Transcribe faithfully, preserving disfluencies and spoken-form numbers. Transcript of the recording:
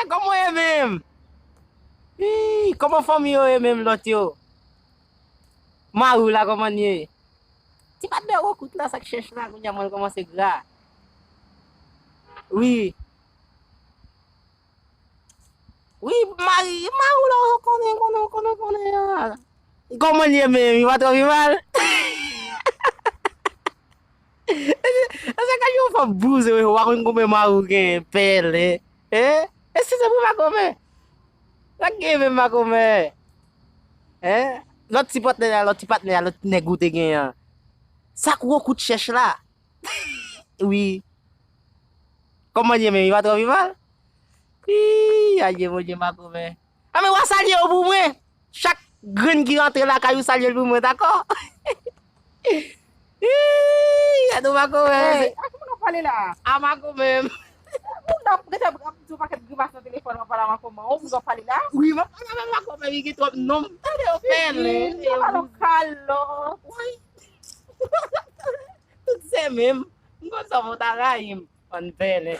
Kòman w ye menm? Ii, kòman fanmi yo ye menm lòt yo? Mari w la kòman l ye? Ti patnè gwo kout la, sa k chèch la, kounye a mwen kòmanse gra. Wi. Wi, mari, mari w la, w konnen, konnen, konnen, konnen an. Kòman l ye menm? Li pa twò pi mal? Sa ka yon fanm bouze, wi, w pa konn konbyen mari w genyen, pèlen. Hein? Eskize m wi, makomè. Sa k genyen menm, makomè? Hein? Lòt ti patnè a, lòt ti patnè a, lòt nèg ou te genyen an. Sa k gwo kout chèch la? Wi. Kòman l ye menm? Li pa twò pi mal? Ii, adye Bondye, makomè. Anben, w a salye yo pou mwen. Chak grenn ki rantre lakay ou, salye l pou mwen, dakò? Ii, gade w, makomè. Hey, a ki moun w ap pale la? A makomè. Moun nan ap rete ap di yon pakèt grimas nan telefòn, w ap pale a makomè. Ou moun w ap pale la? Wi, m ap pale a makomè, li gen twòp nonm. Tande yo, pèlen. Yo pale w kalòt. Wi. Tout se menm. M konn sa w ta rayi m. Bann pèlen.